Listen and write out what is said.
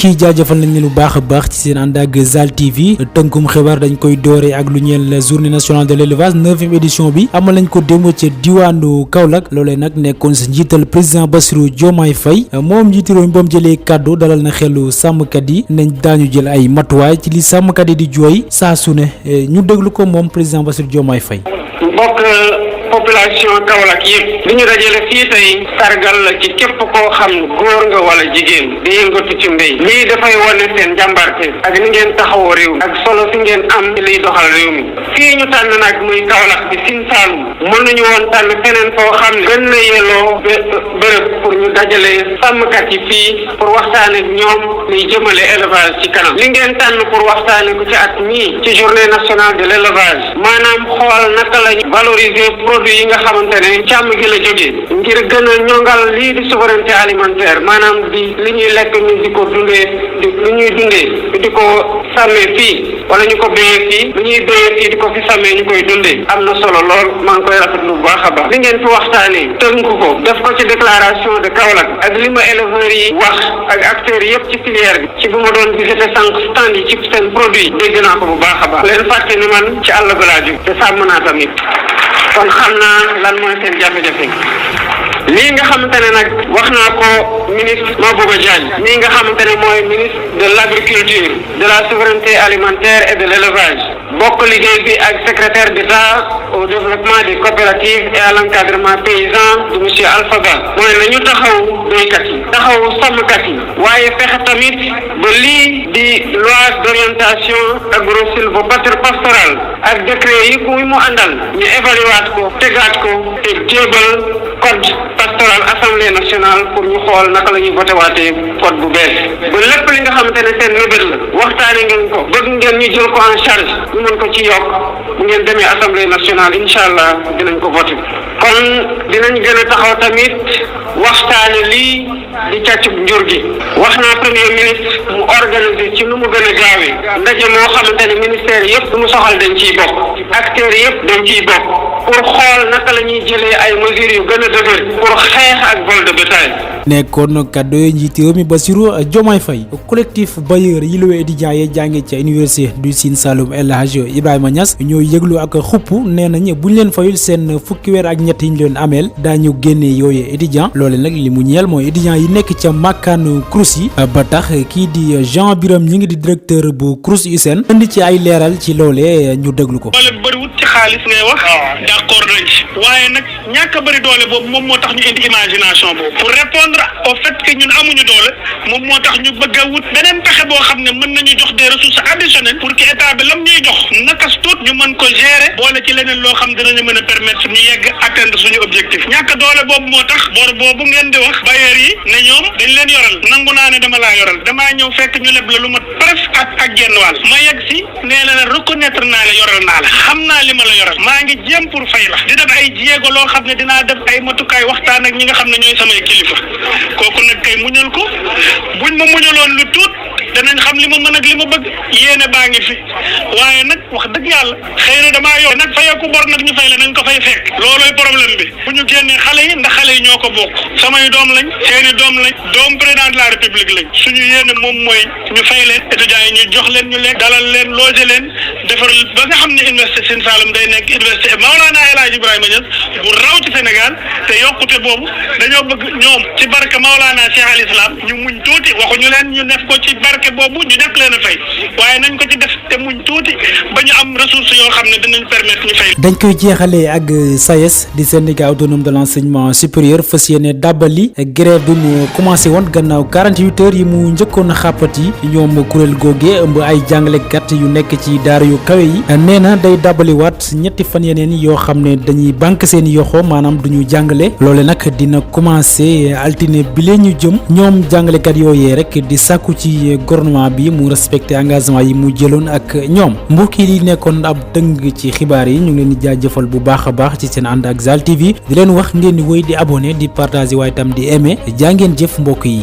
mbokk yi jaajëfal nañ leen bu baax a baax ci seen ànd ak Zal TV tënkum xibaar dañ koy doore ak lu ñeel journée nationale de l'élevage 9e édition bi amal nañ ko démb ca diwaanu Kaolack loolee nag nekkoon sa njiital président Bassirou Diomaye Faye moom njiitu réew mi ba mu jëlee kàddu dalal na xelu sàmmkat yi nañ daañu jël ay matuwaay ci li sàmmkat yi di jooy saa su ne ñu déglu ko moom président Bassirou Diomaye Faye. population Kaolack yëpp li ñu dajale fii tey sargal la ci képp koo xam góor nga wala jigéen di yëngatu ci mbéy lii dafay wane seen jàmbarte ak ni ngeen taxawoo réew mi ak solo si ngeen am liy doxal réew mi fii ñu tànn nag muy Kaolack bi Sine Saloum mën nañu woon tànn feneen foo xam ne gën na yelloo bërëb pour ñu dajale sàmmkat yi fii pour waxtaane ak ñoom liy jëmale élevage ci kanam li ngeen tànn pour waxtaane ko ci at mii ci journée nationale de l'élevage maanaam xool naka lañu valoriser produit yi nga xamante ne càmm gi la jógee ngir gën a ñongal lii di souveraineté alimentaire maanaam di li ñuy lekk ñu di ko dundee li ñuy dundee di ko sàmmee fii wala ñu ko béyee fii li ñuy béyee fii di ko fi sàmmee ñu koy dundee am na solo lool maa ngi koy rafetlu bu baax a baax li ngeen fi waxtaanee tënk ko def ko ci déclaration de Kaolack ak li ma éleveurs yi wax ak acteurs yëpp ci filière bi ci bu ma doon visité sànq stand yi ci seen produit dégg naa ko bu baax a baax leen fàtte ni man ci àll ba laa jóg te sàmm naa tamit kon xam naa lan mooy seen jafe-jafe lii nga xamante ne nag wax naa ko ministre Mabouba Diagne lii nga xamante ne mooy ministre de l'agriculture de la souveraineté alimentaire et de l'élevage bokk liggéey bi ak secrétaire d'État au développement des coopératives et à l'encadrement paysan de monsieur Alpha Ba mooy nañu taxaw béykat yi taxaw sàmmkat yi waaye fexe tamit ba lii di loi d'orientation agro-sylvo-pastorale ak décret yi muy mu àndal ñu évaluer ko tegaat ko te jébal code pastoral assemblée nationale pour ñu xool naka la ñuy voté waatee code bu bees ba lépp li nga xamante ne seen mébét la waxtaane ngeen ko bëgg ngeen ñu jël ko en charge ñu mën ko ci yokk bu ngeen demee assemblée nationale incha allah dinañ ko voté kon dinañ gën a taxaw tamit waxtaane lii di càccub njur gi wax naa premier ministre mu organiser ci nu mu gën a gaawee ndaje moo xamante ne ministère yëpp du mu soxal dañ ciy bokk acteurs yëpp dañ ciy bokk pour xool naka la ñuy jëlee ay mesures yu gën a dëgër pour xeex ak vol de bétail. nekkoon kàddu yooyu njiitu réew mi Bassirou Diomaye Faye collectif bailleur yi luwe étudiants yi jànge ca université du Sine Saloum El Hadj Ibrahima Niass ñoo yëglu ak xupp nee nañ buñ leen fayul seen fukki weer ak ñett yi ñu leen ameel daañu génne yooyu étudiant loole nag li mu ñeel mooy étudiants yi nekk ca makkaanu CROUS yi ba tax kii di Jean Birame ñi ngi di directeur bu CROUS USN indi ci ay leeral ci loole ñu déglu ko. doole bëriwut ci xaalis ngay wax d'accord nañ ci waaye nag ñàkk a bëri doole boobu moom moo tax ñu indi imagination boobu pour répondre au fait que ñun amuñu doole moom moo tax ñu bëgg a wut beneen pexe boo xam ne mën nañu jox des ressources additionnelles pour que état bi lam ñuy jox nakas tuut ñu mën ko gérer boole ci leneen loo xam dinañu mën a permettre ñu yegg atteindre suñu objectif ñàkk doole boobu moo tax bor boobu ngeen di wax bailleurs yi ne ñoom dañ leen yoral nangu naa ne dama laa yoral damaa ñëw fekk ñu leb la lu mat presque ak genn wàll ma yegg si nee la reconnaître naa la yoral naa la xam naa li ma la yoral maa ngi jéem pour fay la di def ay jéego loo xam ne dinaa def ay matukaay waxtaan ak ñi nga xam ne ñooy samay kilifa kooku nag kay muñal ko buñ ma muñaloon lu tuut danañ xam li ma mën ak li ma bëgg yéene baa ngi fi waaye nag wax dëgg yàlla xëy na damaa yor nag fayeeku bor nag ñu fay la nañ ko fay fekk loolooy problème bi bu ñu génnee xale yi ndax xale yi ñoo ko bokk samay doom lañ seeni doom lañ doom président de la république lañ suñu yéene moom mooy ñu fay leen étudiants yi ñu jox leen ñu lekk dalal leen loger leen defar ba nga xam ne université Sine Saloum day nekk université Maolana El Hadj Ibrahima Niass bu raw ci Sénégal te yokkute boobu dañoo bëgg ñoom ci barke Maolana Cheikh Al Islam ñu muñ tuuti waxuñu leen ñu def ko ci barke boobu ñu def leen a fay waaye nañ ko ci def te muñ tuuti ba ñu am ressources yoo xam ne dinañ permettre ñu fay. dañ koy jeexalee ak SAES di syndicat autonome de l'enseignement supérieur fas yéene dàbbali grève bi mu commencé woon gannaaw 48 heures yi mu njëkkoon a xàppati ñoom kuréel googee ëmb ay jàngalekat yu nekk ci daara yu kawe yi nee na day dàbbaliwaat ñetti fan yeneen yoo xam ne dañuy banque seen yoxo maanaam duñu jàngale loole nag dina commencé altine bi lee ñu jëm ñoom jàngalekat yooyee rek di sàkku ci gouvernement bi mu respecté engagement yi mu jëloon ak ñoom mbokk yi nekkoon ab dëng ci xibaar yi ñu ngi leen di jaajëfal bu baax a baax ci seen ànd ak Zal TV di leen wax ngeen di wéy di abonné di partager waaye tam di aimer jaa ngeen jëf mbokk yi.